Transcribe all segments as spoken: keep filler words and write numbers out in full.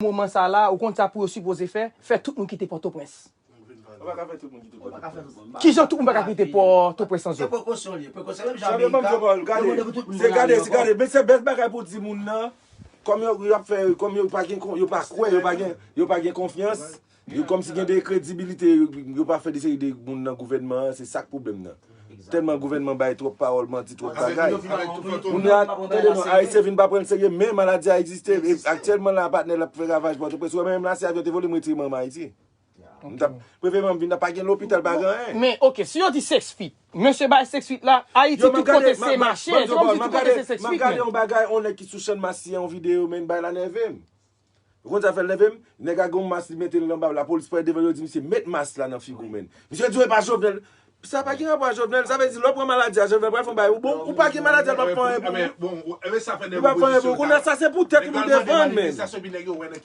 moman sa la, ou konn sa pou yo sipoze fè, fè tout moun kite Pòtoprens. Ou pa ka fè tout moun kite Pòtoprens. Kijan tout moun pa ka kite Pòtoprens san zòd? Sa depan, gade, se gade, se gade, men se bèl bagay pou di moun nan. Kòm yo, yo ap fè, kòm yo pa gen, yo pa kwè, yo pa gen, yo pa gen konfyans. Yo kòmsi gen de kredibilite, yo, yo pa fè de seri de moun nan gouvènman an, se sa k pwoblèm nan. Tèlman gouvènman bay twòp pawòl manti, twòp bagay. Moun nan, tande non, Ayisyen vin pa pran l serye, men maladi a egziste. E aktyèlman la, patnè l ap fè ravaj Pòtoprens. Ou wè menm la, si avyon te vole, m retire mwen ann Ayiti. M t ap prefere m vin la, pa gen lopital, pa gen anyen. Men, oke, si yo di six feet, mesye bay six feet la, Ayiti tout kote se mache, se Ayiti tout kote se six feet. M ap gade yon bagay, yon nèg ki sou Channmas, yon videyo, men, bay la nève m. Ou konn sa fè l nève m? Nèg la gen yon mas li mete l anba, lapolis pran devan yo di misye met mas la nan figi w, men. Misye di w e pa Jovenel. Sa pa gen rapò a Jovenel, sa vle di lè w pran maladi a, Jovenel pral fè yon bagay ou bon, ou pa gen maladi a, l p ap fè anyen pou ou. Li p ap fè anyen pou ou. Kounye a sa se pou tèt ou nou defann, men.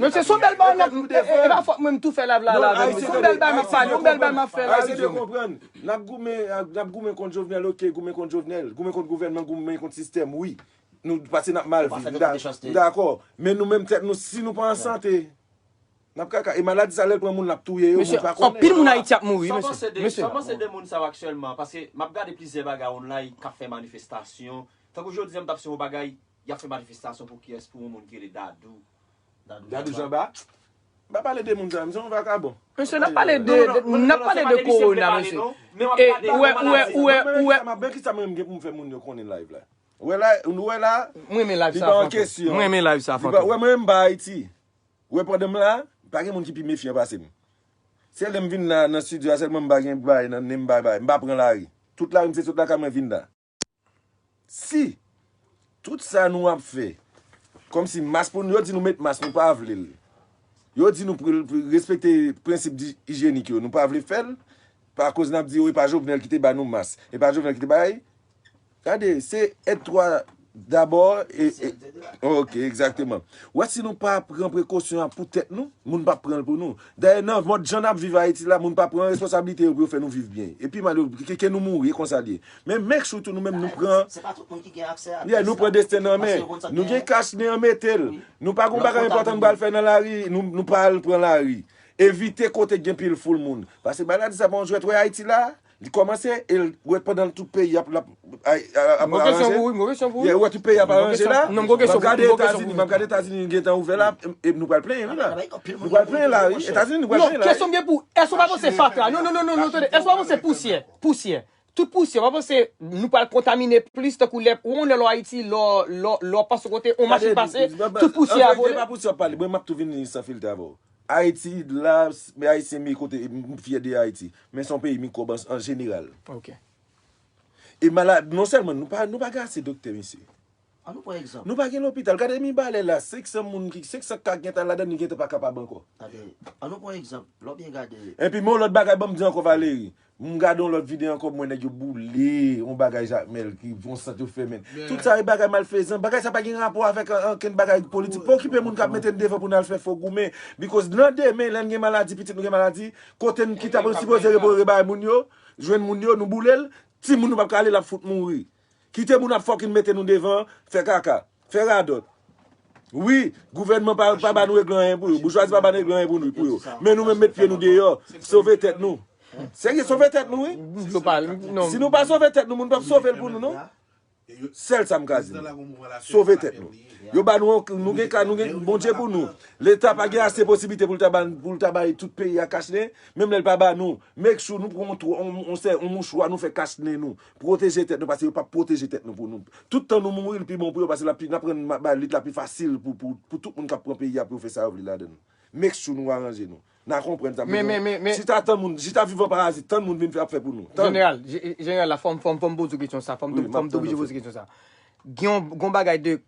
Men se yon bèl bagay n ap, e pa fòt mwen m tou fè live la, la avè nou. Se yon bèl bagay m ap pale, yon bèl bagay m ap fè la avè nou. N ap goumen, n ap goumen kont Jovenel, oke, goumen kont Jovenel, goumen kont gouvènman, goumen kont sistèm, wi. Nou, paske n ap mal viv. M dakò. Men nou menm tèt nou, si nou pa an sante, n ap kaka. E maladi sa, lè l pran moun, l ap touye yo, moun pa konnen. Anpil moun Ayiti ap mouri, mesye. Sa w panse de moun sa yo aktyèlman? Paske m ap gade plizyè bagay online k ap fè manifestasyon. Tankou jodi a, m t ap suiv yon bagay, y ap fè manifestasyon pou kiyès? Pou yon moun ki rele Dadou. Dadou Janba? M pa pale de moun sa, m se yon vakabon. Mesye, n ap pale de, n ap pale de kowona, mesye. E, ou wè, ou wè, ou wè, ou wè. Men kisa mwen menm gen pou m fè moun yo konnen live la? Ou wè la, nou wè la. Mwen renmen live sa, Fantom. Mwen renmen live sa, Fantom. Ou wè mwen menm m pa Ayiti. Ou wè pandan m la, pa gen moun ki pi mefyan pase m. Se lè m vin la nan estidyo a sèlman m pa gen bagay nan nen m, bay bay. M pa pran lari. Tout lari m se sot lakay mwen vin la. Si tout sa nou ap fè, kòmsi mas pou nou, yo di nou met mas, nou pa vle l. Yo di nou pou, pou respekte prensip di, ijyenik yo, nou pa vle fè l, pa akoz n ap di yo e pa Jovenel ki te ba nou mas, e pa Jovenel ki te bay. Gade, se èd twa dabò e, e, ok, egzakteman. Ou wè si nou pa pran prekosyon an pou tèt nou, moun p ap pran l pou nou. Dayè nan mòd jan n ap viv Ayiti la, moun pa pran responsablite yo pou yo fè nou viv byen. E pi mal yo, ke, ke nou mouri, e konsa l ye. Men make sure tou nou menm nou pran, yeah, nou pran desten nan men. Nou gen kach nen an mete l. Nou pa gon bagay enpòtan nou pral fè nan lari, nou, nou pa al pran lari. Evite kote k gen pil foul moun. Paske maladi sa pa yon jwèt, wè Ayiti la, li kòmanse, e l, wè pandan tout peyi ap, ap, ap, ap aranje. Yeah, wè tout peyi ap aranje la. M ap gade Etazini, m ap gade Etazini gentan ouvè la, e nou pral plenyen wi la. Nou pral plenyen la wi. Etazini nou pral plenyen la wi. Kesyon m gen pou ou, èske w pa panse fatra? Non, non, non, non, non, tande. Èske w pa panse pousyè? Pousyè. Tout pousyè, w pa panse nou pral kontamine plis tankou lè, ou wè lè w Ayiti, lè w, lè w, lè w pase kote, yon machin pase, tout pousyè a vole? An verite, pa pousyè w ap pale. Mwen, m ap tou vin san filtre avè w. Ayiti, la, Ayisyen, men kote, m fyè de Ayiti. Men se yon peyi mikwòb an, an jeneral. Ok. E malad, non sèlman, nou pa, nou pa gen ase doktè, mesye. Ann nou pran egzanp. Nou pa gen lopital. Gade Mibalè la, senk san moun ki, senk san ka k gentan ladan li gentan pa kapab ankò. Gade, ann nou pran egzanp. Lè w byen gade. Epi men yon lòt bagay, ban m di ankò Valery. M gade yon lòt videyo ankò, m wè nèg yo boule yon bagay Jakmèl, ki yon sant yo fèmen. Tout sa e bagay malfezan. Bagay sa pa gen rapò avèk an, ankenn bagay politik. Pa okipe moun k ap mete n devan pou n al fè fo goumen. Because nan demen, lè n gen maladi, pitit nou gen maladi, kote n ki ta sipoze repo-, rebay moun yo, jwenn moun yo, nou boule l, timoun nou p ap ka ale, l ap fout mouri. Kite moun ap fucking mete nou devan, fè kaka, fè radòt. Wi, gouvènman pa, pa ba nou regle anyen pou yo, boujwazi pa ba nou regle anyen pou nou, pou yo. Men nou menm met pye nou deyò, sove tèt nou. Serye, sove tèt nou, wi. Si nou pa sove tèt nou, moun p ap sove l pou nou, non. Sèl sa m ka di nou. Sove tèt nou. Yo ba nou, nou gen ka, nou gen Bondye pou nou. Leta pa gen ase posiblite pou l ta ba, pou l ta bay tout peyi a kach nen, menm lè l pa ba nou. Make sure nou pran yon, yon, yon mouchwa, nou fè kach nen nou. Pwoteje tèt nou, paske yo p ap pwoteje tèt nou pou nou. Tout tan nou mouri, li pi bon pou yo, paske l ap pi, n ap rann ma-, ba lit la pi fasil pou, pou, pou tout moun k ap pran peyi a pou yo fè sa yo vle ladan l. Make sure nou aranje nou. N a konprann sa m vle di w. Chita tann moun, chita vivan parazit, tann moun vin fè, ap fè pou nou. Tann. Jeneral, je-, jeneral la, fò m, fò m, fò m poze w kesyon sa, fò m, fò m te oblije poze kesyon sa. Gen yon, yon bagay de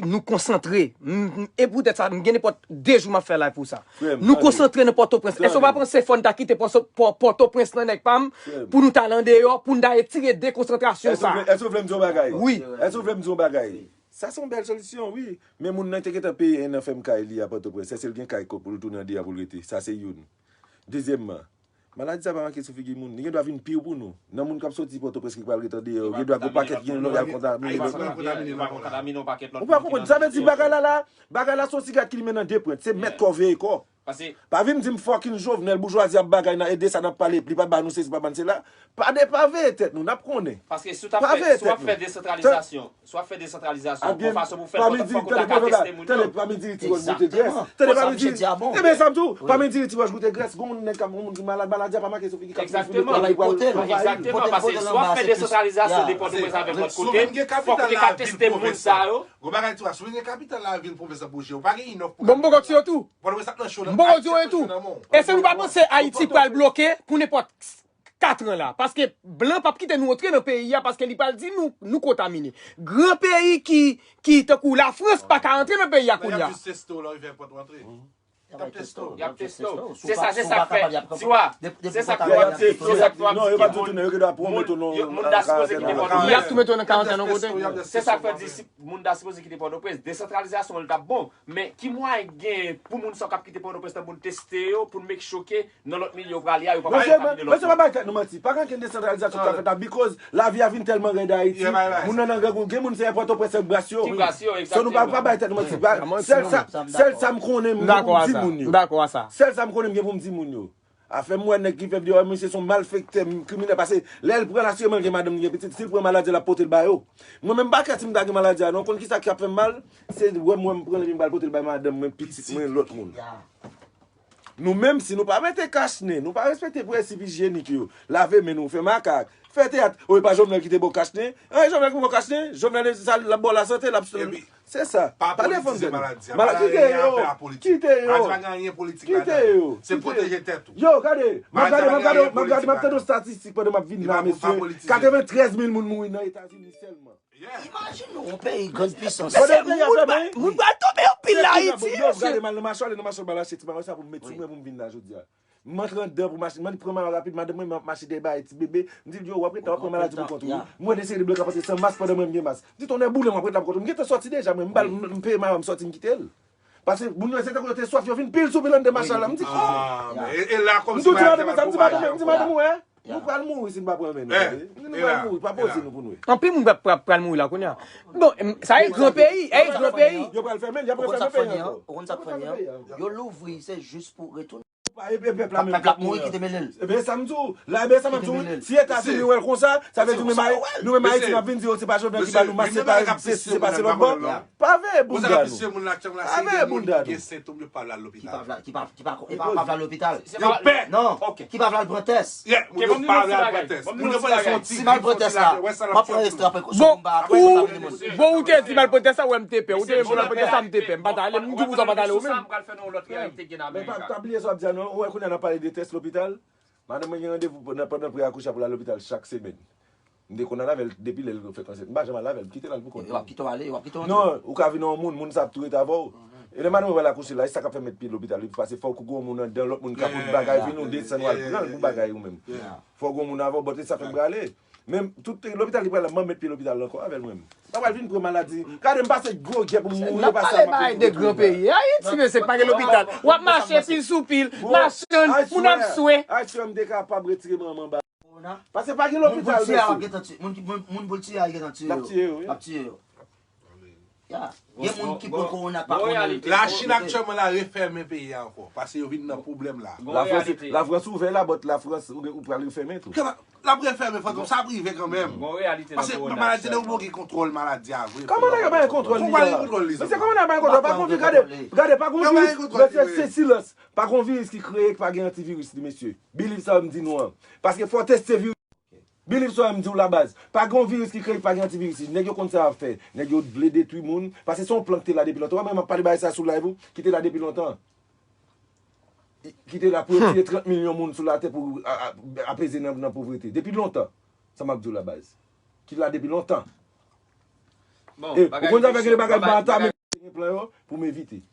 nou konsantre. M, m, e poutèt sa, m gen nenpòt de jou m ap fè live pou sa. Nou konsantre nan Pòtoprens. Èske w pa panse fò n ta kite Pò-, Pò-, Pòtoprens nan nèg pa m pou nou t al andeyò, pou n ta retire dekonsantrasyon sa? Èske w vle m di yon bagay? Wi. Èske w vle m di yon bagay? Sa se yon bèl solisyon, wi. Men moun nan te gentan peye en an fèm kay li a Pòtoprens. Èske l gen kay pou l tounen andeyò pou l rete? Sa se youn. Dezyèmman, Maladi sa pa manke sou figi moun. Li gen dwa vin pi pou nou. Nan moun k ap soti Pòtoprens ki pral ret andeyò, gen dwa gen pakèt gen lòt y ap kontamine. Ou pa konprann? Sa vle di bagay la la, bagay la se yon sigarèt ki limen nan de pwent. Se mèt kò veye kò. Pa vin di m fucking Jovenel, boujwazi ap bagay nan ede sa n ap pale, li pa ba nou sesi, pa ba n sela. Pa de pa veye tèt nou, n ap konnen. Paske si w ta fè, si w ap fè desantralizasyon, si w ap fè desantralizasyon, gon fason pou fè l, fòk ou ta ka teste moun yo. Tande, pa vin diri ti wòch goute grès. Tande, pa vin diri, ebyen sa m di w, pa vin diri ti wòch goute grès. Gon moun nèg k ap, gon moun ki malad, maladi a pa make sou figi k ap soufri, egzakteman, paske si w ap fè desantralizasyon de Pòtoprens avèk lòt kote, fòk ou te ka teste moun sa yo. Gon bagay ti wè, si w vin gen kapital lavil pwovens lan pou je w, pa gen inòf pou. Bon, m poko ti yo tou. Pòtoprens ap nan cho nan, m poko di w tou. Èske nou pa panse Ayiti pral bloke pou nenpòt kat an la? Paske blan p ap kite nou antre nan peyi a, paske li pral di nou, nou kontamine. Gran peyi ki, ki tankou Lafrans pa ka antre nan peyi a kounye a. Y ap jis teste w lè w rive ayewopò w antre. Y ap teste w. Y ap teste w. Se sa, se sa k fè. Ti wa, se sa k fè w ap di, se sa k fè w ap di ki moun, moun ta sipoze kite Pòtoprens. Y ap tou mete w nan karantèn yon kote. Se sa k fè w ap di si moun ta sipoze kite Pòtoprens. Desantralizasyon an, l t ap bon. Men ki mwayen k genyen pou moun sa yo k ap kite Pòtoprens lan pou n teste yo, pou n make sure ke nan lòt milye yo prale a, yo pa pral kontamine lòt moun? Mesye, pa bay tèt nou manti. Pa gen okenn desantralizasyon k ap fèt la, because lavi a vin tèlman rèd Ayiti. Moun nan nan grangou, gen moun se Pòtoprens ak bras yo. Ki bras yo, egzakteman. So nou pa, pa bay tèt nou manti. Sèl sa, sèl sa m konnen m gen pou m di moun yo. Sèl sa m konnen m gen pou m di moun yo. Afè m wè nèg ki fè videyo a, misye se yon malfektè, m, kriminèl, paske lè l pran l, asireman l gen madanm, li gen pitit, si l pran maladi a, l ap pote l ba yo. Mwen menm, m pa kè si m ta gen maladi a, non, w konn kisa k ap fè m mal? Se wè m, wè m pran l epi m pral pote l bay madanm mwen, pitit mwen, lòt moun. Nou menm, si nou pa mete kach nen, nou pa respekte prensip ijyenik yo, lave men nou, fè makak, fè teyat, o, e pa Jovenel ki te ba w kach nen? An, e Jovenel ki ba w kach nen? Jovenel, sa l ap ba w lasante, l ap, se sa. Pa defann tèt nou. Maladi a, maladi a gen afè a politik. Kite yo. Maladi pa gen anyen politik ladan l. Kite yo. Se pwoteje tèt ou. Yo, gade, m ap gade, m ap gade, m ap gade, m ap tande yon statistik pandan m ap vin la, mesye. Katreventrèz mil moun mouri nan Etazini sèlman. Imajine w, yon peyi grann pisans. Pandan peyi a fèmen, moun pral tonbe anpil la Ayiti, mesye. Yo, gade, m al nan mache, ale nan mache, m al achte ti bagay sa pou m met sou mwen pou m vin la jodi a. M antre anndan pou mache, m annik pran mayo rapid, madanm mwen, m ap mache dèyè bay ti bebe. M di l, yo, w ap ret la, w ap pran maladi pou kont ou, wi. M wè de seri de blan k ap pase san mas pandan mwen m gen mas. M di, tonnè boule m, w ap ret la pou kont ou. M gentan sòti deja, mwen, m ba l, m, m peye mayo a, m sòti, m kite l. Paske moun yo, se tankou yo te swaf, yo vin pil sou pil anndan machin la. M di, oh! M di, ti madanm, m di, madanm, m di, madanm, ou wè? Nou pral mouri si n pa pran men nou, tande. Nou pral mouri, pa poze nou pou n wè. Anpil moun pral, pral, pral mouri la kounye a. Bon, sa e gran peyi, e gran peyi. Yo pral fèmen l, y ap refèmen peyi a ankò. Ou konn sa k fè n, yo louvri, se jis pou retounen. E, e pèp la menm k ap mouri, ki te mele l. Ebyen, sa m di w la, ebyen, sa m ap di w, si Etazini wè l konsa, sa vle di nou menm Ayiti n ap vin di, o, se pa Jovenel ki ba nou mas, se pa sesi, se pa se lòt bò. Pa veye bounda nou. Pa veye bounda nou. Ki pa vle al lopital. Yo pè. Non, ki pa vle al pran tès. Moun yo pa vle al pran tès. Moun yo panse se yon ti grip, se yon ti lajè. Wè sa l ap fè pou nou. Bon, ou, bon, ou te di m al pran tès la, wè m te pè. Ou te di m al pran tès la, m te pè. M pa t ale, m di w pou sa, m pa t ale ou menm. Sa m pral fè nan yon lòt reyalite gen nan Amerika. Men pa, pa bliye sa w ap di a non. Ou wè kounye a n ap pale de tès lopital. Madanm mwen gen randevou pandan, pandan pre-akouche pou l al lopital chak semèn. M te konn al avè l depi lè l fèk ansent. M pa janm al avè l, m kite l al pou kont li. Yo ap kite w ale, yo ap kite w antre. Non, ou ka vin yon moun, moun sa ap tou ret avè w. E lè madanm ou pral akouche la, e sa k ap fè mèt pye lopital, wi, paske fò w kou gon moun anndan, lòt moun ka pot bagay vini, ou desann, w al pran l pou bagay ou menm. Fò w gon moun avè w, but e sa fè m prale. Men tout lopital ki pral la, m mèt pye lopital ankò avè l mwen menm. Pa pral vin pran maladi. Gade m pase gwo gè pou m mouri, pase sa m ap mouri de gran peyi. Ayiti, mesye, pa gen lopital. W ap mache pil sou pil, machann, moun ap swe. Ayiti, m te kapab retire manman ba. Paske pa gen lopital, mesye. Moun pou l tiye a, w ap gentan tiye. Moun ki, moun, moun pou l tiye a, gentan tiye yo. L ap tiye yo, wi. L ap tiye yo. Ya. Gen moun ki pran kowona k pa konnen. Lachin aktyèlman la refèmen peyi a ankò. Paske yo vin nan pwoblèm la. Lafrans, Lafrans ouvè la, but Lafrans, ou, ou pral refèmen tou. L ap refèmen, fantom, sa ap rive kanmenm. Paske maladi la, ou gen kontwòl maladi a vre. Kòman nèg yo pa gen kontwòl li la? Mesye, kòman nèg yo pa gen kontwòl? Pa konn vin, gade, gade, pa konn vin, mesye, se silans. Pa gon viris ki kreye ki pa gen antiviris li, mesye. Believe sa m di nou an. Paske fò w teste viris. Believe sa m di w la baz. Pa gon viris ki kreye ki pa gen antiviris li. Nèg yo konn sa y ap fè. Nèg yo vle detwi moun. Paske se yon plan ki te la depi lontan. Ou wè mwen m ap pale bagay sa sou live ou, ki te la depi lontan. Ki te la pou yo tiye trant milyon moun sou latè pou a, a, apeze nan, nan povrete. Depi lontan. Sa m ap di w la baz. Ki la depi lontan. E ou konn sa fè gen de bagay m pa antre, men gen plan yo pou m evite.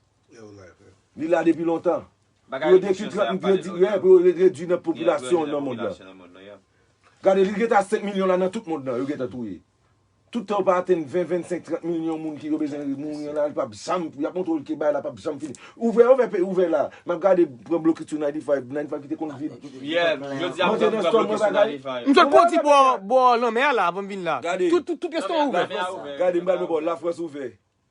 Li la depi lontan. Pou yo detwi trant, pou yo di, yeah, pou yo redui nan popilasyon nan mond lan. Gade, li gentan a senk milyon la nan tout mond lan, yo gentan touye. Tout tan yo pa atenn ven, vennsenk, trant milyon moun ki yo bezwen mouri an la, li p ap janm, y ap montre w ke bagay la p ap janm fini. Ouvè, ouvè, pe- ouvè la. M ap gade, pran blokit sou ninety-five, ninety-five ki te konn viv. Yeah, jodi a m Monte ap nan pran stòl mwen blokit sou bagay. ninety-five. M sot pwodui bò, bò lanmè a la, avan m vin la. Gade. Tout, tout, tout restoran ouvè. Lanmè a ouvè. Gade, m pral pran bò Lafrans ouvè.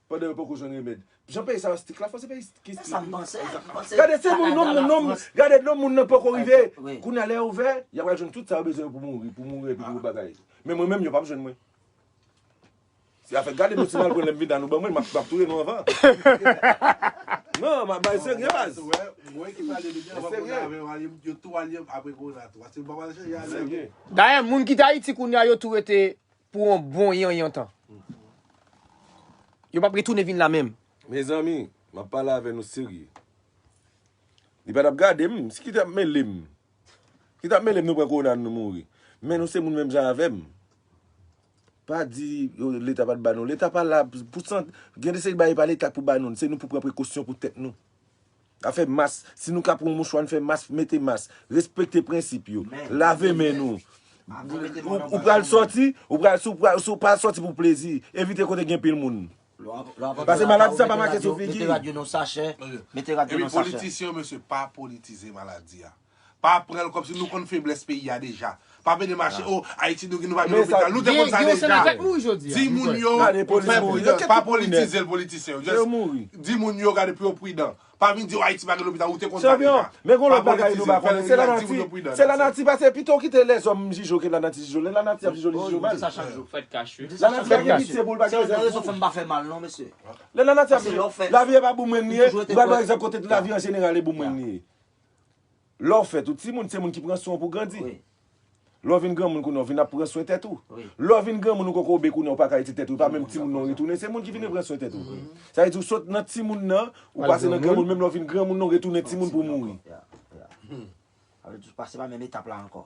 Pandan yo poko jwenn remèd. Jan peyi sa yo strik la, fò se peyi ki strik. Sa m panse, m panse. Gade, se moun, nonm, nonm, gade, nonm moun nan poko rive. Wi. Kounye a lè yo ouvè, y ap pral jwenn tout sa yo bezwen pou mouri, pou mouri, epi pou bagay. Men mwen menm, yo p ap jwenn mwen. Se afè, gade nou, si n al pran lè m vin la, nou ban mwen, m ap, m ap touye nou anvan. Non, m ap bay serye, baz. Mwen ki pale de byen, anvan Serye. Konan avè yo, yo tou ale apre Konan tou. Paske yo pa pral chanje ale. Serye. Dayè, moun ki te Ayiti kounye a, yo tou rete pou yon bon yon, yon tan. Yo p ap retounen vin la menm. Mezanmi, m ap pale avè nou serye. Li pa t ap gade m, si ki t ap mele m. Ki t ap mele m, nou pran kowona, nou mouri. Men nou se moun menm jan avè m. Pa di, yo, Leta pa t ba nou. Leta pa la pou sant. Gen de seri bagay pa Leta k pou ba nou. Se nou pou pran prekosyon pou tèt nou. Afè mas, si nou ka pran yon mouchwa, n fè mas, mete mas. Respekte prensip yo. Lave men nou. Ou, ou pral sòti, ou pral, si w pral, si w pa sòti pou plezi, evite kote gen pil moun. Paske maladi sa pa make sou figi. Mete rad yo nan sachè. Mete rad yo Epi nan sachè. Politisyen yo, mesye, pa politize maladi a. Pa pran l kòmsi nou konn feblès peyi a deja. Pa vin mache, oh, Ayiti nou, nou pa gen Men sa- Gen, gen yon senatè k mouri jodi a. Di moun yo, Gade, polis fè mouri. pridan, Yo pa ket pou politize nèt. Politisyen yo. Yo mouri. Di moun yo, gade pou yo pridan. Pa vin di, oh, Ayiti pa gen lopital, ou te konn sa Chanpyon, deja. men gon Pa lòt bagay nou politize, pa fè konnen. Se pridan, di lanati, moun yo pridan. se lanati, paske pito kite lèzòm jije w ke lanati jije w. Lè lanati ap jije w, li jije w mal. Sa chak jou. Fèt kache. Sa chak Lanati pa gen jou. pitye pou l pa Se gen yon rezon rezon. Fè m pa fè mal non, mesye. Lè lanati ap Paske lè w fè- lavi e pa pou mwen li ye. Toujou rete M pral ba kwè- egzanp kote lavi an jeneral e pou mwen li ye. Lè w fèt, ou timoun, se moun ki pran swen w pou grandi. Wi. Lè w vin granmoun kounye a, w vin ap pran swen tèt ou. Wi. Lè w vin granmoun, ou koko obe kounye a, ou pa ka itilize tèt ou, e pa menm timoun nan w retounen, se moun ki vin pran swen tèt ou. Sa vle di ou sot nan timoun nan, ou pase nan granmoun, menm lè w vin granmoun nan, w retounen timoun pou mouri. Ya, ya. Sa vle di ou pase pa menm etap la ankò.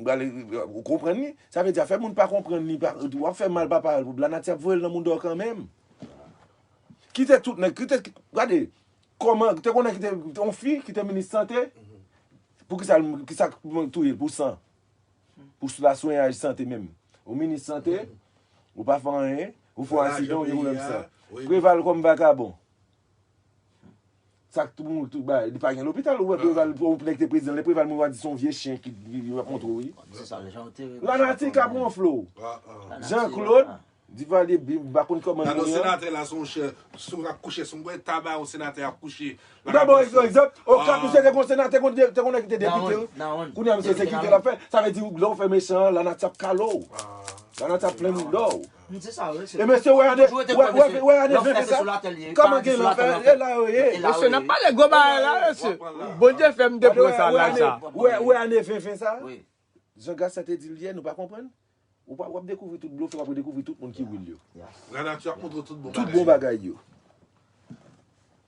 Ou konprann li? Sa vle di afè moun pa konprann li, pa- w ap fè mal papa, lanati ap voye l nan mouda w kanmenm. Kite tout nèg, kite, gade, kòman, te konnen ki te, yon fi ki te minis sante, pou ki sa, ki sa touye l pou san? Pou la swenyaj sante menm. Ou minis sante, ou pa fè anyen, ou fè yon asidan, ou gen pwoblèm san. Preval kòm vagabon. Sa k tou moun tou bay, li pa gen lopital, ou wè Preval, ou nèg te prezidan, lè Preval mouri, w a di se yon vye chen ki, ki, ki ap montre w, wi. Se sa, lè jan te. Lanati ka pran flo. Lanati, Jean Claude, Divalye, m pa konn kòman l Gade yon mouri an. Senatè la, se yon chen, si w ap kouche, se yon gwen taba, yon senatè ap kouche. Dabò, egzanp, Okap, misye te kon senatè, kon te kon nèg ki te Dawon, depite. dawon. Kounye a, misye sekirite l ap fè. Sa vle di, lè w fè mechan, lanati ap kale w. Lanati ap plen mouda w. Se sa, wi, se. E mesye, wè ane, Toujou rete wè, kwè, wè, mesye. wè ane Lè w fè ven se sa. Sou latè l ye. Kòman Paradi gen sou lan latè fè, l ap fè. e la yo ye. E la Mesye, yo n ap ye. pale gwo bagay la, mesye. Bondye fè m te pran sa laj sa. Wè, wè ane ven ven sa. Wi. Jan Gasa te di l yè, nou pa konprann. Ou pa, w ap dekouvri tout blofè, w ap redekouvri tout moun ki wi l yo. Lanati ap montre tout bon Tout bon bagay yo.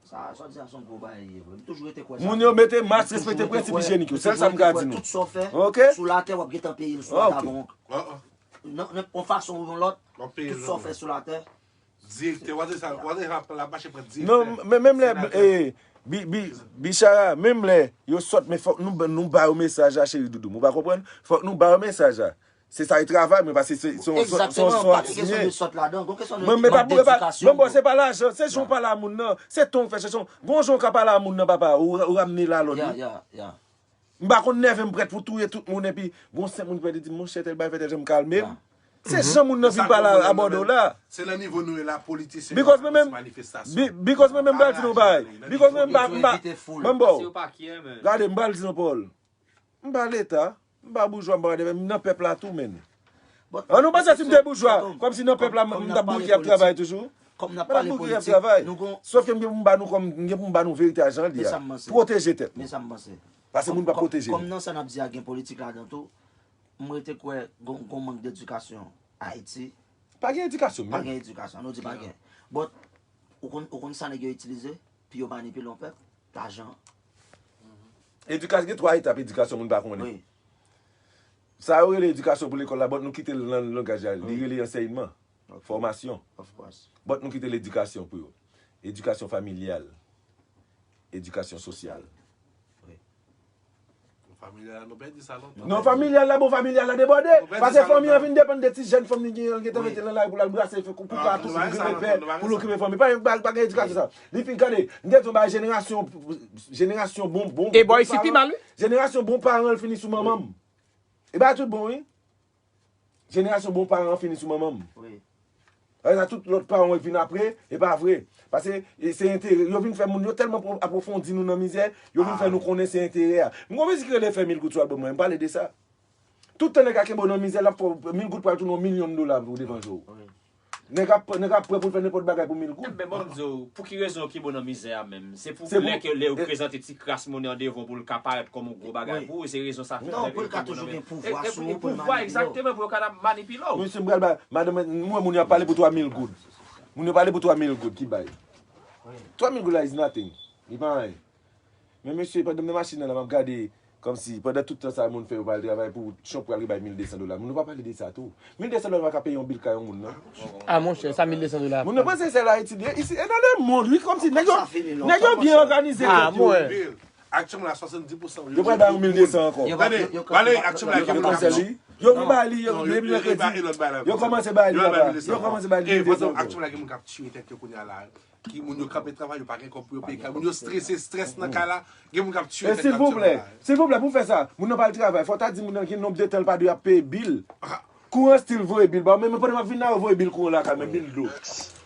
Sa, sa di a se yon gwo bagay li ye, vre. M toujou rete kwè sa. Moun yo mete mas, respekte prensip ijyenik yo. Sèl sa m ka di nou. Tout sa w fè, Ok? Sou latè, w ap gentan peye l sou latè. Nan, nan, yon fason ou yon lòt, tout sa w fè sou latè. Direktè, w a di sa, w a di sa, la mache pran direktè. Non, men menm lè, eh, Bi- Bi- Bichara, menm lè yo sòt, men fòk nou, nou ba yo mesaj la, cheri doudou m. Ou pa konprann? Fòk nou ba yo mesaj la. Se sa e travay mwen, paske se se yon sòt, se yon Egzakteman, sòt pa gen kesyon siyen. de sòt ladan, gon kesyon de Mwen, men pa mank pou, pa, dedikasyon. mwen, bon, se pa lajan, se jan w pale a moun nan, se ton w fè, se jan, gon jan w ka pale a moun nan, papa, ou, ou ramne l alòd, Ya, wi. Ya, ya. M pa konn nève m prèt pou touye tout moun, epi gon senp moun ki pèdi di, monchè, tèl bagay fè tèl jan m kalme m. Ya. Se jan moun nan vin pale a, abòde w la. Se nan nivo nou ye la, politisyen Because mwen menm, manifestasyon. bi- because mwen menm m pral di nou bagay. Because mwen m pa, m pa, Evite foul. mwen m ba w. Yo evite foul. Gade, m pral di nou, Paul. M pa Leta, m pa boujwa, m pa whatever, m nan pèp la tou, menn. An nou panse si m te boujwa, kòmsi nan pèp la, m t ap boure ki ap travay toujou. Kòm n ap Mwen t ap pale boure ki ap politik, travay. Nou gon, Sòf ke m gen pou m ba nou kòm, m gen pou m ba nou verite a jan l ye Men sa a. M panse. Pwoteje tèt Men nou. Sa m panse. Paske moun pa Kòm- pwoteje Kòm nou. Nan sa n ap di a gen politik ladan tou, m rete kwè gon, gon mank dedikasyon Ayiti. Pa gen edikasyon Pa menm. Gen edikasyon, nou di pa gen. But, ou konn, ou konn sa nèg yo itilize, pou yo manipile yon pèp, lajan. Edikasyon, gen twa etap edikasyon moun pa konnen. Wi. Sa yo rele edikasyon pou lekòl la, but nou kite l nan langaj la, li rele ansèyman, fòmasyon. Of course. But nou kite l edikasyon pou yo. Edikasyon familyal, edikasyon sosyal. Wi. Familyal la, nou pèdi sa lontan. Non, familyal la, bon, familyal la debòde. Paske fanmi an vin depann de ti jèn fanm li genyen, li gentan mete l nan lari pou l al brase, fè kou pou pa tou, pou l gripe pè, pou l okipe fanmi. Pa, pa, pa gen edikasyon sa. Li fin gade, m te di w bagay jenerasyon, jenerasyon bon, bon, e bò isi pi mal, wi. Jenerasyon bon paran l fini sou manman m. E bagay tout bon, wi. Jenerasyon bon paran an fini sou manman m. Wi. Sa tout lòt paran yo vin apre, e pa vre. Paske e, se enterè. Yo vin fè moun yo tèlman apwofondi nou nan mizè, yo vin fè nou konnen se enterè a. M gon mizik ki rele fè mil goud sou albòm mwen, m pale de sa. Tout tan nèg la kenbe w nan mizè, l ap fè w, mil goud pral tounen yon milyon dola pou devan je w. Nèg ap, nèg ap prè pou l fè nenpòt bagay pou mil goud. Ebyen, bon, m di w, pou ki rezon yo kenbe w nan mizè a menm? Se pou lè ke, lè yo prezante ti kras monnen an devan w pou l ka parèt kòm yon gwo bagay pou ou, se rezon sa fè nèg yo kenbe w nan mizè. Non, pou l ka toujou gen pouvwa sou ou, pou l manipile w. Egzakteman, pou yo ka manipile w. Mesye, m pral bay, madanm, m wè moun yo ap pale pou twa mil goud. Moun yo pale pou twa mil goud ki bay. Twa mil goud la is nothing. Li pa anyen. Men mesye, pandan m nan machin nan la, m ap gade kòmsi, pandan tout tan sa moun fè yo pa al travay pou Trump pral rebay mil de san dola. Moun yo pa pale de sa tou. Mil de san dola pa ka peye yon bil kay yon moun, non. Ah, monchè, sa mil de san dola. Moun yo panse sèl Ayiti, isi, e nan le mond, wi, kòmsi nèg yo, nèg yo byen òganize tèt yo. Bill, aktyèlman la, swasanndis pousan yo pral bay yon mil de san ankò. Gade, gade, aktyèlman la, yo kòmanse li, yo vin bay li, yo vin bay kredi. Yo kòmanse bay li, yo kòmanse bay li mil de san ankò. Aktyèlman la, gen moun k ap tiye tèt yo kounye a la. Ki moun yo kanpe travay, yo pa gen kòb pou yo peye kay. Moun yo strese, strès nan kay la. Gen moun k ap tiye tèt yo aktyèlman la. Silvouplè, silvouplè, pou fè sa, moun nan pa al travay, fò w ta di moun nan gen nonb de tan l pa dwe ap peye bil. Kouran still voye bil ba w, men, men pandan m ap vin la, yo voye bil kouran lakay mwen, bil dlo.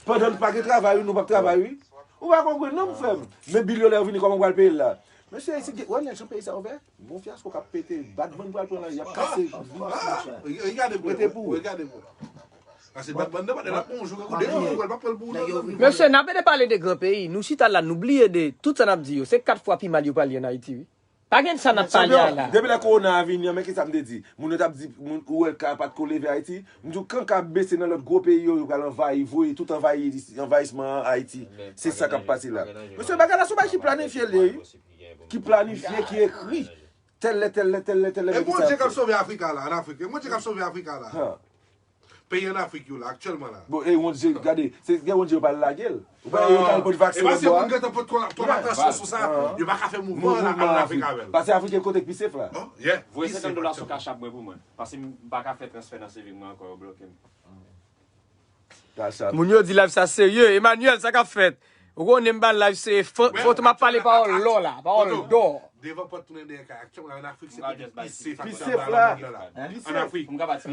Pandan n pa gen travay, wi, nou p ap travay, wi. Ou pa konprann, non, frè m. Men bil yo lè yo vini, kòman w pral peye l la? Mesye, isit, wè, nèg jan peyi sa ouvè? Gon fyasko k ap pete, Batman pral pran la, y ap kase. Regade pou ou, regade pou ou. Paske Batman nan pa de la bonjou, kankou de jou, l pa pran l pou ou nan. Mesye, n ap ede pale de gran peyi. Nou chita la, nou bliye de tout sa n ap di yo. Se kat fwa pi mal yo pale ann Ayiti, wi. Pa gen sa n ap pale a la. Depi lè kowona a vini an, men ki sa m te di? Moun yo t ap di, moun, ou wè ka pa t ko leve Ayiti. M di w, kan ka ap bese nan lòt gwo peyi yo, yo pral anvayi, voye tout anvayi, anvayisman an Ayiti. Se sa k ap pase la. Mesye, bagay la se yon bagay ki planifye l ye, wi. Ki planifye, ki ekri. Tèl lè, tèl lè, tèl lè, tèl lè. E Bondye k ap sove Afrik la, ann Afrik. E Bondye k ap sove Afrik la. Peyi ann Afrik yo la, aktyèlman la. Bon, e Bondye, gade, se gen Bondye yo pa lage l. Ou pa yo t al pot vaksen lòt bò a. E pa se moun gentan pot twa, twa atansyon sou sa, yo pa ka fè mouvman ann Afrik avè l. Paske Afrik e kote k pi sef la. Voye senkant dola sou Cash App mwen pou mwen. Paske m pa ka fè transfè nan saving mwen ankò, yo bloke m. Moun yo di live sa serye. Emmanuel, sa k ap fèt? Ou konnen m ba live se fo-, foto m ap pale pawòl lò la, pawòl dò. Devan pòt tounen dèyè kay. Aktyèlman la, ann Afrik, se kote pi sef la. Pi sef la. Ann Afrik.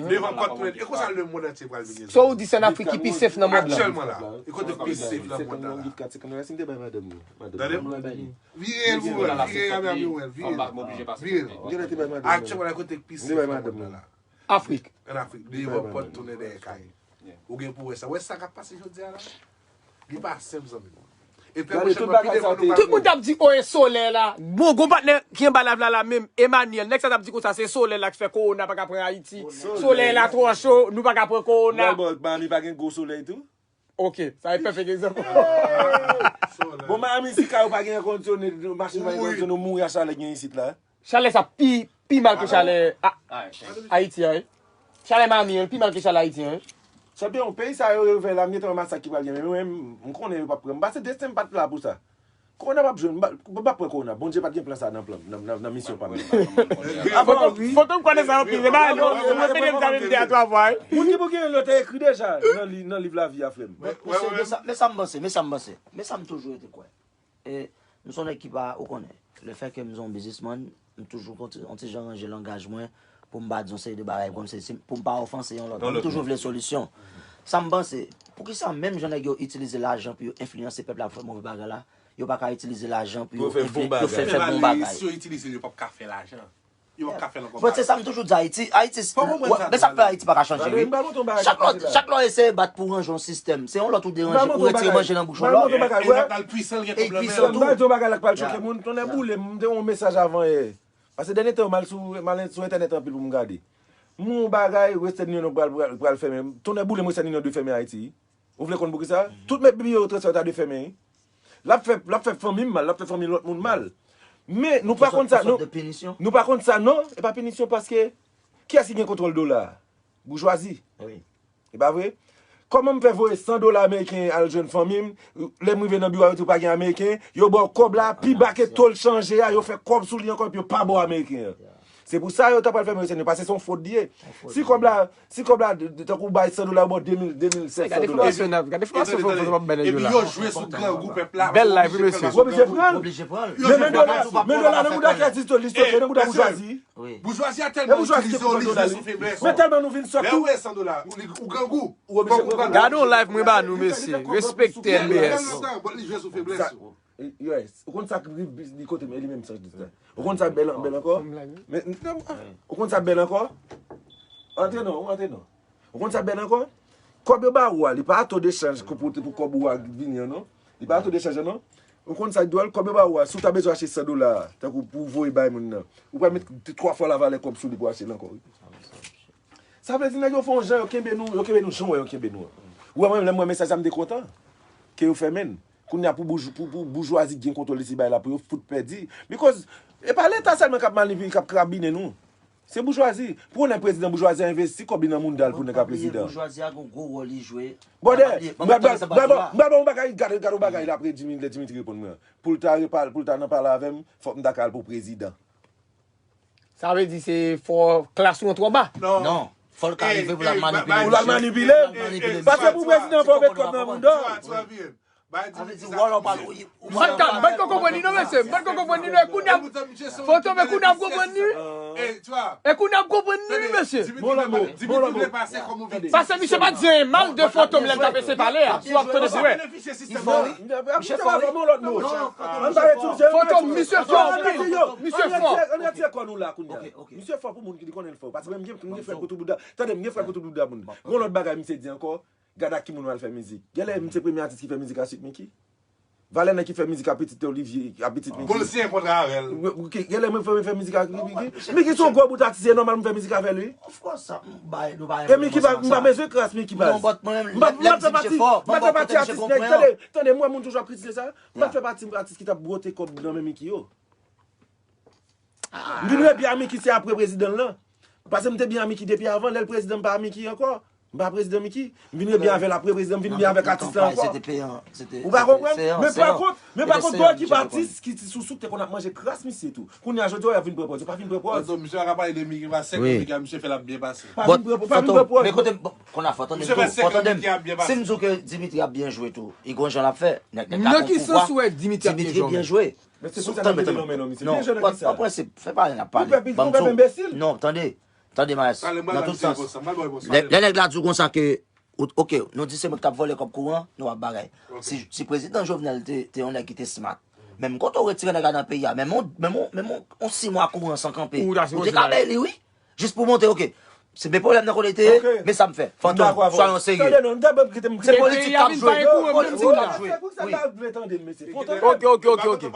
Devan pòt tounen. E konsa lemonn antye pral vini. Sa w di se ann Afrik ki pi sef nan mond lan? Aktyèlman la. E kote pi sef nan mond lan la. Tande m? Vire l pou wè, vire l, vire l, vire l. Vire l. Aktyèlman la, kote pi sef nan mond lan la. Afrik. Ann Afrik, devan pòt tounen dèyè kay. Ou gen pou wè sa. Wè sa k ap pase jodi a la? Li pa senp, zanmi m. E trè pwochènman, pi devan nou pral... Tout moun t ap di, o, e solèy la. Bon, gon patnè ki anba live la, la menm, Emmanuel, nèg sa t ap di konsa, se solèy la ki fè kowona pa ka pran Ayiti. Solèy la twò cho, nou pa ka pran kowona. Wè, bon, Miami pa gen gwo solèy tou? Ok, sa e pèfèk egzanp. Bon, Miami, si kay ou pa gen èkondisyone, machin pa gen èkondisyone, ou mouri a chalè gen isit la. Chalè sa pi, pi mal ke chalè a-, Ayiti an, wi. Chalè Miami an, pi mal ke chalè Ayiti an, wi. Chanpyon, peyi sa yo, yo fè la, m gentan wè masak ki pral gen, men mwen, m konnen yo p ap pran m. Pase desten m pa t la pou sa. Kowona p ap jwenn, m pa, m p ap pran kowona. Bondye pa t gen plan sa nan plan, nan, nan, nan misyon pa m nan. Foto m konnen sa anpil, se pa nou, mwen mete m sa menm de a twa fwa, wi. Moun ki pou gen lòt te ekri deja nan li, nan liv lavi a, frè m. Men sa m panse, men sa m panse, men sa m toujou rete kwè. E, m se yon nèg ki pa, ou konnen, lefètke m se yon biznismann, m toujou konti-, yon ti jan ranje langaj mwen pou m pa di yon seri de bagay kòmsi, si, pou m pa ofanse yon lòt. M toujou vle solisyon. Sa m panse, poukisa menm jan nèg yo itilize lajan pou yo enfliyanse pèp la pou fè move bagay la, yo pa ka itilize lajan pou yo enfli-, pou fè, fè bon bagay? Si yo itilize l, yo p ap ka fè lajan. Yo p ap ka fè l ankò. Bon, se sa m toujou di Ayiti. Ayiti, men sa k fè Ayiti pa ka chanje, wi. Chak lè, chak lè w eseye bat pou w ranje yon sistèm, se yon lòt ou deranje, ou retire manje nan bouch yon lòt. E l ap pral pwisan, l gen pwoblèm. E l pwisan tou. M ba di yon bagay la k pral choke moun. Tonnè boule m, m te yon mesaj avan yè. Paske dènye tan yo mal sou, mal sou entènèt anpil pou m gade. M wè yon bagay, Western Union pral, pral, pral fèmen. Tonnè boule m, Western Union dwe fèmen Ayiti. Ou vle konn poukisa? Tout men biwo yo transfè yo ta dwe fèmen, wi. L ap fè, l ap fè fanmi m mal, l ap fè fanmi lòt moun mal. Men nou pa konn sa, nou, nou pa konn sa, non, e pa pinisyon paske kiyès ki gen kontwòl dola a? Boujwazi. E pa vre? Kòman m fè voye san dola ameriken al jwenn fanmi m, lè m rive nan biwo a, yo di w pa gen ameriken, yo ba w kòb la, pi ba ke to l chanje a, yo fè kòb sou li ankò, epi yo pa ba w ameriken an. Se pou sa yo ta pral fèmen yo sèn yo, paske se yon fwod li ye. Si kòb la, si kòb la, tankou w bay san dola, yo ba w de mil, de mil senk san dola. Gade fòmasyon n ap, gade fòmasyon fò fò bay nèg yo la. Epi yo jwe sou grangou pèp la. Bèl live, wi, mesye. Ou oblije pran l. Men, men dola, men dola nan mouda kè di to, li stoke nan mouda boujwazi. Boujwazi a tèlman itilize w, li jwe sou feblès ou. Men tèlman nou vin sòt tou. Lè ou wè san dola, ou grangou. Ou oblije pran l. Gade yon live mwen ba nou, mesye. Respekte N B S. Li jwe sou feblès ou. Yes. Ou konn sa k rive li kote men li menm sa di sa. Ou konn sa bèl bèl ankò? Men, ou konn sa bèl ankò? Antre non, ou antre non. Ou konn sa bèl ankò? Kòb yo ba ou a, li pa to de chanj pou, pou, pou kòb ou a vini an non. Li pa to de chanj an non. Ou konn sa dwòl, kòb yo ba ou a, si w ta bezwen achte san dola, tankou pou voye bay moun nan, ou pral met twa fwa lavalè kòb sou li pou achte l ankò wi. Sa vle di nèg yo fè yon jan, yo kenbe nou, yo kenbe nou jan w wè yo kenbe nou an. Ou wè mwen menm lè m wè mesaj sa m te kontan ke yo fèmen l. Kounye a pou bouj, pou, pou boujwazi gen kontwòl de ti bagay la pou yo fout pèdi. Because e pa leta sèlman k ap manipi, k ap krabinen nou. Se boujwazi. Pou nèg prezidan, boujwazi a envesti kòb li nan mouda l pou nèg ka prezidan. Boujwazi a gon gwo wòl li jwe. Brother, m pral ba w yon bagay, gade yon bagay la apre Dimitri, lè Dimitri reponn mwen an. Pou l ta repale, pou l ta nan pale avè m, fòk m ta ka al pou prezidan. Sa vle di se fò klas ou an twò ba. Non. Fò l ka rive pou l al manipile. Pou l al manipile. Paske pou prezidan fò w met kòb nan mouda w. Sa vle di wòl ou pa. M pa t ka, m pa t ka konprann li non, mesye. M pa t ka konprann li non. E kounye a, Fantom, e kounye a m konprann li. E kounye a m konprann li, mesye. Paske misye pa t di anyen mal de Fantom lè l t ap eseye pale a. Si w ap tande pou wè. Misye fò, wi. Misye fò, wi. Fantom, misye fò anpil. Misye fò. Ann retire kò nou la kounye a. Misye fò pou moun ki konnen l fò. Paske mwen, m gen, m gen frè pou tout bouda. Tande, m gen frè pou tout bouda moun. Gon lòt bagay misye di ankò. Gade ak ki moun w al fè mizik. Genlè misye premye atis ki fè mizik a Sweet Micky. Valè nèg ki fè mizik a pitit Olivier, a pitit Micky. Pou l siyen kontra avè l. Genlè mwen fè, mwen fè mizik a Micky. Micky se yon gwo bout atis, se nòmal m fè mizik avè l wi. Of course, sa, m bay, nou bay. E Micky pa, m pa bezwen kras Micky baz. M pa, m pa fè pati, m pa fè pati atis nèg. Tande, tande, m wè moun toujou ap kritike sa. M pa fè pati atis ki t ap bwote kòb nan men Micky yo. M vin rebyen a Micky se apre prezidan l lan. Paske m te byen a Micky depi avan, lè l prezidan m pa a Micky ankò. M pa prezidan Micky. M vin rebyen avè l apre prezidan, m vin byen avèk atis la ankò. Ou pa konprann? Men pa kont, men pa kont gon ekip atis ki ti sousou ki te konn ap manje kras misye tou. Kounye a jodi a y ap vin pran pòz, yo pa vin pran pòz. Misye pa ka pale de Micky pa senk an, Micky a misye fè l ap byen pase. Pa vin pran pòz, pa vin pran pòz. Men kote, bon, konn afè, tande m tou, fò tande m. Si m di w ke Dimitri ap byen jwe tou, e gon jan l ap fè, nèg la gon pouvwa. Nan ki sans ou wè Dimitri ap byen jwe? Mesye, pou sa n ap mete nan men non, misye. Byen jwe nan kisa? An prensip, fè pa n ap pale. Ou pè, ou pè enbesil? Non, tande. Tande, Maes. Nan tout sans. Lè, lè nèg la di w konsa ke, ou, oke, nou di se mwen k t ap vòlè kòb kouran, nou ap bagay. Si, si prezidan Jovenel te, te yon nèg ki te smart, menm kote w retire nèg la nan peyi a, menm on, menm on, menm on, on sis mwa kouran san kanpe, ou te ka bay li, wi. Jis pou montre, oke, se men pwoblèm nan kote l te ye, men sa m fè. Fantom, swa yon serye. Se politik k ap jwe. Politik k ap jwe. Oke, oke, oke, oke.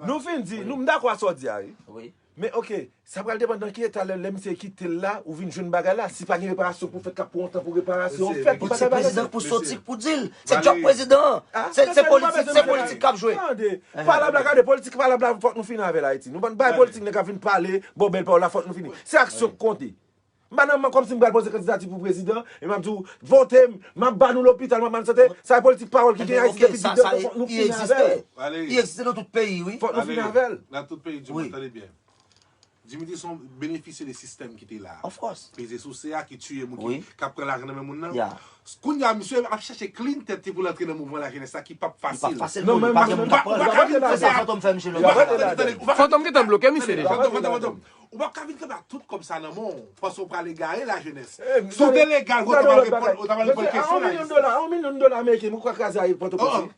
Nou fin di, nou, m dakò a sa w di a, wi. Men oke, sa pral depann nan ki eta lè, lè misye kite l la, ou vin jwenn bagay la. Si pa gen reparasyon pou fèt, k ap pran yon tan pou reparasyon fèt, pou bagay bagay. Se prezidan k pou soti k pou di l. Se djòb prezidan an. Se, se politik, se politik k ap jwe. Tande, palab la, gade, politik palab la, fòk nou fini avè l Ayiti. Nou pa bay politik nèg ap vin pale, bon, bèl pawòl la, fòk nou fini. Se aksyon k konte. M pa nan, kòmsi m pral poze kandidati pou prezidan, e m ap di w, vote m, m ap ba nou lopital, m ap ba nou sante. Sa e politik pawòl ki gen Ayiti depi depi, fòk nou fini avè l. Li egziste nan tout peyi, wi. Fòk nou fini avè l. Nan tout peyi di mond, tande byen. Dimitri se yon benefisye de sistèm ki te la a. Of course. Peze souse a ki tiye moun ki, k ap pran lajan nan men moun nan. Kounye a, misye ap chèche clean tèt li pou l antre nan mouvman lajenès la ki p ap fasil. Li p ap fasil pou li, pa gen moun k ap pran l. Fantom fè misye lòt bagay. Fantom gentan bloke misye deja. Fantom, Fantom, Fantom. Ou p ap ka vin kanpe ak tout kòb sa nan men w, panse w pral egare lajenès. Si w te legal, ou ta pral reponn, ou ta pral reponn kesyon la. Yon milyon dola, yon milyon dola ameriken, ou kwè kraze a Pòtoprens wi.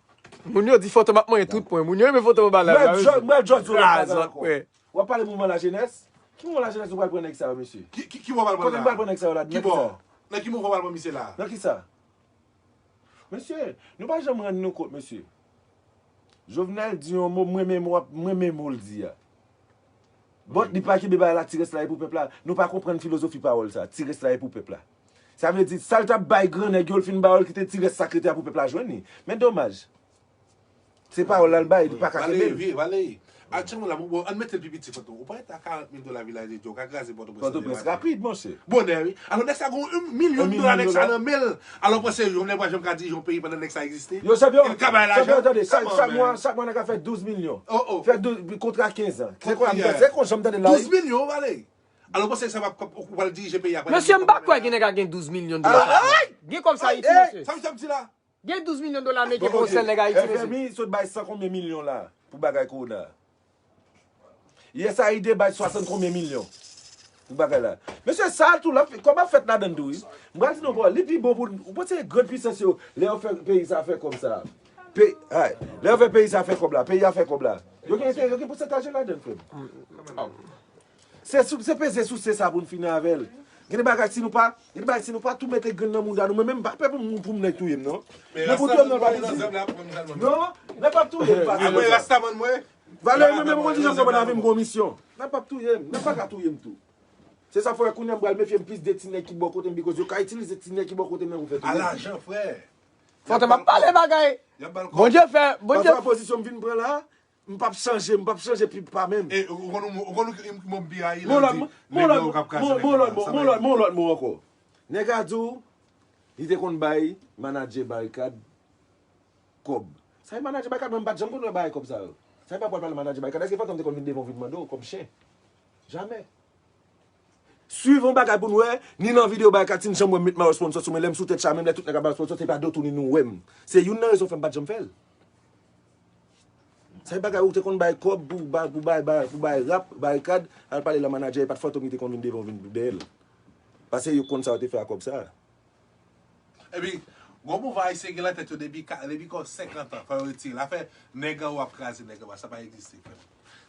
Moun yo di Fantom ap manyen tout pwen. Moun yo renmen Fantom anba live la. Mwen jòj, mwen jòj sou live la ankò. W ap pale mouvman lajenès? Ki mouvman lajenès nou pral pran nèg sa yo, mesye? Ki, ki, ki bò w pral pran la? Kote nou pral pran nèg sa yo la? Ki bò? Nan ki mouvman w pral pran misye la? Nan ki sa? Mesye, nou pa janm rann nou kont, mesye. Jovenel di yon mo, mwen menm w ap, mwen menm mo l di a. But li pa kenbe bagay la, ti rès la e pou pèp la. Nou pa konprann filozofi pawòl sa, ti rès la e pou pèp la. Sa vle di, sa l t ap bay gran nèg yo, l fin ba yo, l kite ti rès sa k rete a pou pèp la jwenn li. Men domaj. Se pawòl la l bay, li pa ka kenbe l. Aktyèlman la, bon, ann mete l pi piti, Fantom. Ou parèt a karant mil dola Vilaj de Dye, ou ka kraze Pòtoprens. Pòtoprens rapid, monchè. Bonè, wi. Alò, nèg sa gon yon milyon dola, nèg sa nan men l. Alò, w panse Jovenel pa janm ka dirije yon peyi pandan nèg sa egziste? Yo, chanpyon, chanpyon, tande, chak, chak mwa, chak mwa, nèg la fè douz milyon. Fè douz, kontra kenz an. Se konsa m tande la, wi. Douz milyon, w pale. Alò, w panse sa va, ou pral dirije peyi a? Mesye, m pa kwè gen nèg a gen douz milyon dola. Gen kòb sa Ayiti, mesye. Sa misye ap di la? Gen douz milyon dola Ameriken pou yon sèl nèg Ayiti, mesye. F M I sot bay san konbyen milyon la pou bagay kowona? U S A I D bay swasant konbyen milyon pou bagay la. Mesye, sa tou, l ap, kòb ap fèt ladan l tou, wi. M pral di nou ankò, li pi bon pou, ou panse gran pwisans yo, lè yo fè peyi sa fè kòb sa. Pe, ay, lè yo fè peyi sa fè kòb la, peyi a fè kòb la. Yo gen enterè, yo gen pousantaj yo ladan l, frè m. Se sou, se peze souse sa pou n fini avè l. Gen de bagay, si nou pa, gen de bagay, si nou pa tou mete grenn nan mouda nou, mwen menm, m pa pè pou m, pou m nèg touye m, non. Men pou touye m, non, pa di. Non, nèg p ap touye m, pa di. Apre Rastaman mwen. Valè, mwen menm, mwen di jan sa, mwen avè m gon misyon. Nèg p ap touye m, nèg pa ka touye m tou. Se sa fè kounye a m pral mefye m plis de ti nèg ki bò kote m, because yo ka itilize ti nèg ki bò kote m nan pou fè touye m. A lajan, frè. Fantom ap pale bagay. Bondye fè, Bondye. Pafwa pozisyon m vin pran la, m p ap chanje, m p ap chanje pi pa menm. E, ou konn, ou konn ki mo m pi rayi lè yo di nèg yo k ap kraze nèg yo. Mon lòt mo ankò. Nèg a di w, li te konn bay manadjè Barikad kòb. Sa e manadjè Barikad, mwen m pa t janm konn wè bagay kòb sa yo. Sa e pa pral pale manadjè Barikad, èske Fantom te konn vin devan w vin mande w kòb chen? Jamè. Swiv yon bagay pou n wè, ni nan videyo Barikad, si n janm wè m met mayo sponsò sou mwen, lè m sou tèt chaje menm, lè tout nèg ap bay sponsò, se pa do tounen nou wè m. Se youn nan rezon fè m pa t janm fè l. Sa e bagay ou te konn bay kòb pou bay, pou bay, bay, pou bay rap, Barikad, al pale la manadjè, e pa t Fantom ki te konn vin devan w vin dèyè l. Paske yo konn sa yo te fè ak kòb sa. Epi, gwo mouvman ayisyen gen nan tèt yo depi ka, depi kò senkant an, fò yo retire l. Afè nèg anwo ap kraze nèg anba, sa pa egziste, frè m.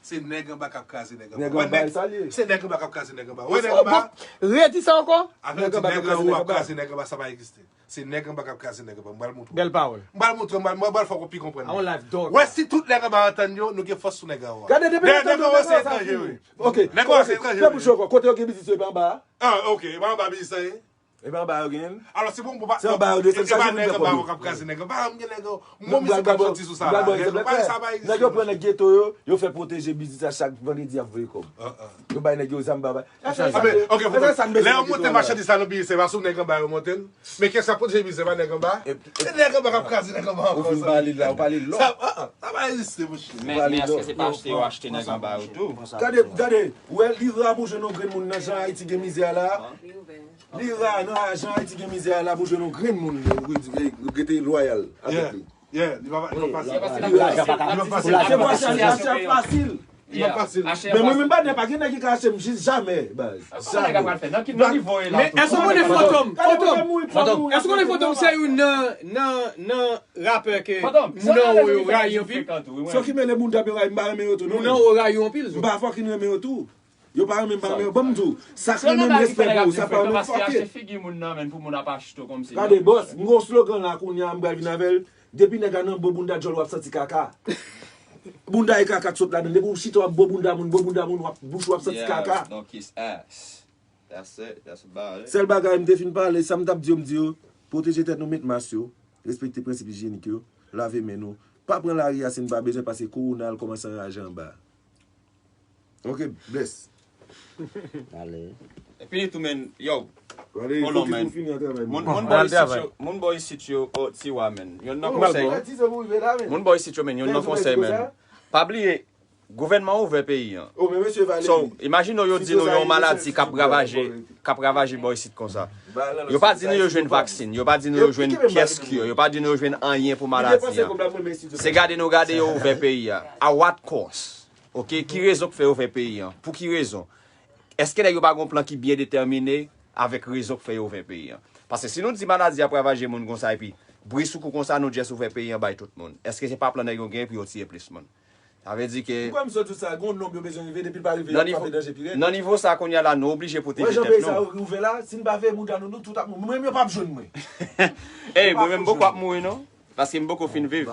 Se nèg anba k ap kraze nèg anba. Nèg anba, sa l ye. Se nèg anba k ap kraze nèg anba. Wè nèg anba. Redi sa ankò. Afè yo di nèg anwo ap kraze nèg anba, sa pa egziste. Se nèg anba k ap kraze nèg anba. M pral montre w. Bèl pawòl. M pral montre w, m pral, m pral fè w pi konprann. A yon live dog. Wè, si tout nèg anba antann yo, nou gen fòs sou nèg anwo a. Gade depi lè nèg anwo se etranje, wi. Ok. Nèg anwo se etranje, wi. Fè bouch yo ankò. Kote yo gen biznis yo, epi anba a? Ah, ok. Epi anba biznis la ye. Epi anba yo gen. Alò, se bon, bon, se anba yo desann, chak jou moun fè kòb yo. Nèg anba k ap kraze nèg anba. M gen nèg anwo. M gon mizik k ap soti sou sa la. Nèg yo pa sa pa egziste. Nèg yo pran nèg geto yo, yo fè pwoteje biznis la chak vandredi y ap voye kòb. Yo bay nèg yo zam, bay. Abe, ok, lè yo monte machandiz la nan biznis, se pa sou nèg anba yo monte l. Men kiyès k ap pwoteje biznis, se pa nèg anba? Se nèg anba k ap kraze nèg anba ankò. Ou fin pale la, ou pale lò. Sa, ah, ah, sa pa egziste, monchè. Men, men èske se pa achte yo achte nèg anba yo tou? Gade, gade, ou wè, li ra pou jwenn yon grenn moun nan jan Ayiti gen mizè a la. Li ra nan jan Ayiti gen mizè a la pou jwenn yon grenn moun, rete lwayal avèk li. Yeah, li pa, li pa fasil. Li pa fasil. Se fasil, se fasil. Li pa fasil. Men mwen menm, pa gen nèg ki ka achte m jis jamè, baz. Jamè. Men èske w konnen Fantom? Fantom. Èske w konnen Fantom se youn nan, nan, nan rapè ke moun anwo yo rayi anpil? Se yo ki mennen moun dap yo rayi, m pa renmen yo tou, non. Moun anwo rayi yo anpil. M pa fucking renmen yo tou. Yo pa renmen m, pa renmen yo. Ban m di w, sa k renmen m, respè pou ou, sa k pa renmen m, fuck it. Gade, bòs, m gon slogan la kounye a, m pral vin avè l. Depi nèg a nan bo bounda djòl, w ap santi kaka. Bounda e kaka k sot ladan. Depi w chita, w ap bo bounda moun, bo bounda moun, w ap, bouch ou ap santi kaka. Sèl bagay m te fin pale, sa m t ap di yo, m di yo, pwoteje tèt nou, met mas yo, respekte prensip ijyenik yo, lave men nou. Pa pran lari a si n pa bezwen, paske kowona al kòmanse anraje anba. Ok, bless. Ale. Epi li tou, men, yo. Hold on, man. Moun, moun bò isit yo, moun bò isit yo, oh, Tiwa, men. Youn nan konsèy. Moun bò isit yo, men, youn nan konsèy, men. Pa bliye, gouvènman ouvè peyi an. So, imajine w yo di nou yon maladi k ap ravaje, k ap ravaje bò isit konsa. Yo pa di nou yo jwenn vaksin, yo pa di nou yo jwenn pyès ki, yo pa di nou yo jwenn anyen pou maladi an. Se gade nou gade yo ouvè peyi a. At what cost? Ok, ki rezon k fè yo ouvè peyi an? Pou ki rezon? Èske nèg yo pa gon plan ki byen detèmine avèk rezon k fè yo ouvè peyi an? Paske si nou di maladi ap ravaje moun konsa epi bri sou kou konsa nou just ouvè peyi an bay tout moun, èske se pa plan nèg yo gen pou yo tiye plis moun? Sa vle di ke. Ou kwè m sot tout sa, gon nonb yo bezwen rive, depi l pa rive, y ap frape danje pi rèd. Nan nivo sa kounye a la, nou oblije pwoteje tèt nou. Wè jan peyi sa ouvè la, si n pa veye bouda nou, nou tout ap mouri. Mwen menm yo p ap jwenn mwen. Ey, mwen menm m poko ap mouri non. Paske m poko fin viv.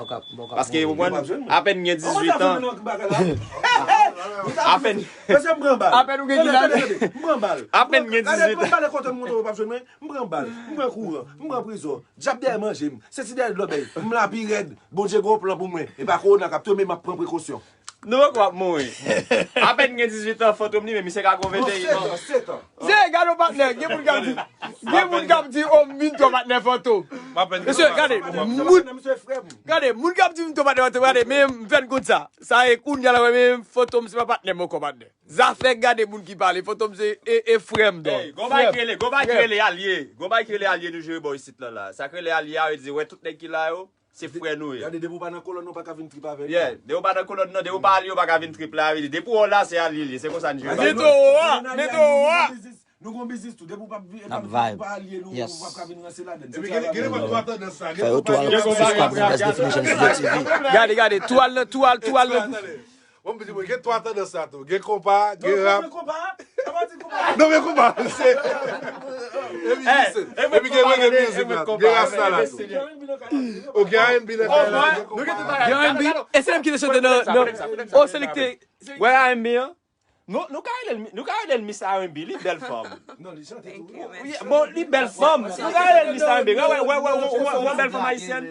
Paske, ou konprann, apèn m gen dizuit an. Apèn. Mesye, m pran bal. Apèn ou gen dizuit an. M pran bal. Apèn m gen dizuit an. Gade, gade kote m monte, w p ap jwenn mwen. M pran bal, m pran kouran, m pran prizon. Dyab dèyè manje m. Sesi dèyè lòbèy. M la pi rèd. Bondye gen yon plan pou mwen. E pa kowona k ap touye m, men m ap pran prekosyon. Nou wè ap mouri. Apèn gen dizuit an, Fantom li menm, misye ka konvèti. Sèt an. Se, gade yon patnè, gen moun k ap di, gen moun k ap di, oh, m vin twò patnè Fantom. Mesye, gade, moun, gade, moun k ap di m twò patnè Fantom, gade, men m fè n konn sa. Sa e kounye a la, men Fantom se pa patnè m ankò, patnè. Zafè, gade moun ki pale, Fantom se e, e frè m, dò. Gon bagay ki rele, gon bagay ki rele alye. Gon bagay ki rele alye nou jwe bò isit la, la. Sa k rele alye a, vle di, wè tout nèg ki la yo, se frè nou ye. Gade, depi w pa nan kolòn nan, w pa ka vin trip avè nou. Yeah, depi w pa nan kolòn nan, depi w pa alye, w pa ka vin trip la, vle di, depi w la, se alye li, se konsa n jwe. Men towo a, men towo a. Nou gon biznis tou, depi w pa, pa alye nou, w pa ka vin ranse ladann. Epi gen, gen nenpòt twa tandans sa, gen konpa, gen konpa, gen konpa. Gade, gade, tou al nan, tou al, tou al nan. Bon, m di, gen twa tandans sa tou. Gen konpa, gen rap. Non, men konpa, a pa di konpa. Non, men konpa, se. Epi, epi gen reggae music la, gen rasta la tou. Ok, R and B nan kay la, gen konpa. Gen R and B, e se menm ki te chante nan, nan, oh, se li ki te, wè R and B an? Nou, nou ka rele l, nou ka rele l Miss R and B, li bèl fanm. Non, li chante tou. Bon, li bèl fanm. Nou ka rele l Miss R and B. Wè, wè, wè, wè, wè, wè, wè, bèl fanm ayisyèn.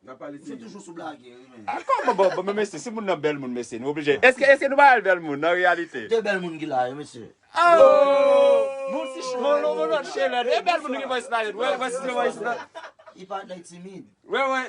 N ap pale de... Misye toujou sou blage, wi, men. Ah, kòman, bon, bon, men mesye, si moun nan bèl moun, mesye, nou oblije. Èske, èske nou pa al bèl moun, nan reyalite? De bèl moun ki la, wi, mesye. Oh! Moun si ch-, moun, moun, moun lòt chelè. E bèl moun ki voice la, wè, wè, si voice la. Li pa nèg timid. Wè, wè.